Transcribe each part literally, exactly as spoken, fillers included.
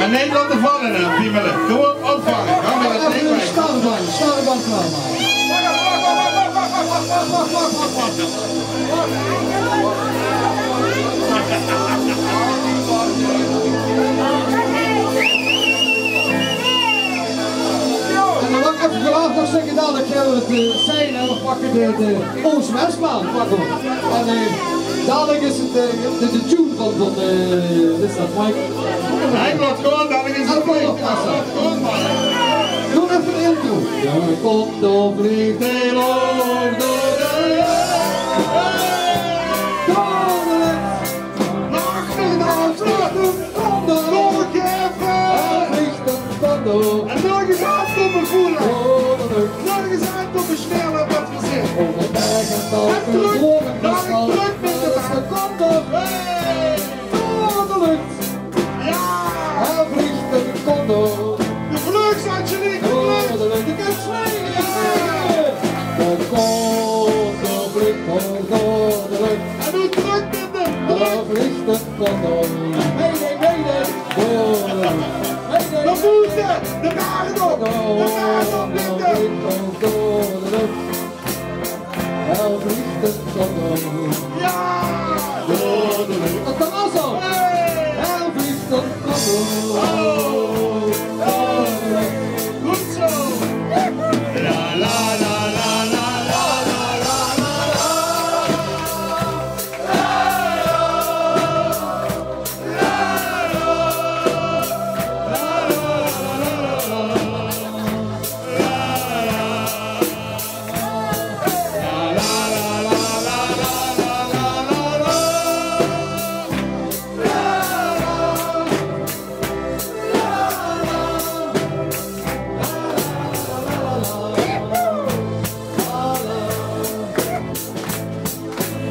En neet laote valle, hè, piemele. Gewoon opvange. Gaon v'r det ding weg. Startband, startband klaormake. En dan wil ik effe graag nog zegge, dalik gaon v'r 't, eh, sein, hè, v'r pakke de, de Oost-Westbaan, pakke v'r. En, eh, dalik is 't, eh, de, de tune van, van, eh, wat is det, Mike? Hae blaof gewoon, dalik is 't. Hae blaof gewoon, man. Doon effe de intro. Jao, kóm, dao vleeg 'r door de luch. Hey! Door de luch. Nao achteren, nao achteren. Kóm door. Nog ein kier. Hae vleeg 'r, kóm door. En nog ins aankómme voele. Door de luch. Nog ins aankómme snelle, wat v'r zeen. Euver berg en daal, euver droog en nat. En trök. Dalik trök mit de baan. Kóm door. Hey! Door de luch. Jao! Hae vleeg 'r, kóm door. De vleug, Angelique, de vleug. Door de luch, de kans mee. Jao! De kóm, dao vleeg 'r door de luch. En noe trök mit de vleug. Hae vleeg 'r, kóm door. Mayday, mayday. Door de luch. Mayday, mayday. Nao boete, de berg op. De berg op, mit de vleug 'r door de luch. Hae vleeg 'r, kóm door. Jao! Door de luch. 't Kan allemaol. Hey! Hae vleeg 'r, kóm door. Oh! Door de luch. Good zo! La, la, la.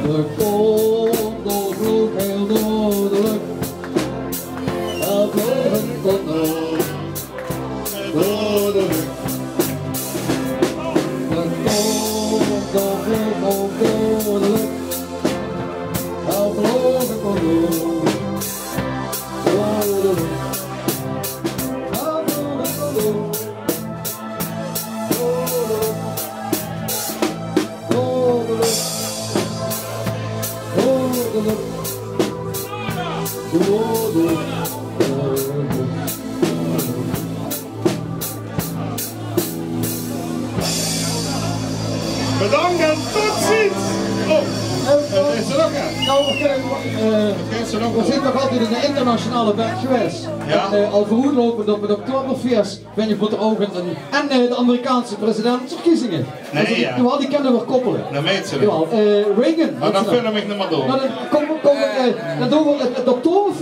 De kóndor vloog hiel door de lóch. Dao vloog ein kóndor door de lóch. De kóndor vloog ouch door de lóch. Dao vloog ein kóndor door de lóch. Dao vloog ein kóndor door de lóch. Bedank en tot ziens! Oh, eh, is er nog ein? Nou, we kunnen, eh, we zitten nog altijd in de internationale band geweest. Ja. En, eh, al vooruitlopend op het Oktoberfest. Ik weet niet of het er ook in, en, eh, de Amerikaanse presidentsverkiezingen. Nee, dus ja. Jawel, die kunnen we koppelen. Dat weet ze. Jawel, eh, Reagan. Maar dat kunnen we niet meer doen. Maar dan komen, komen, eh, dan doen we het, het Oktoberfest.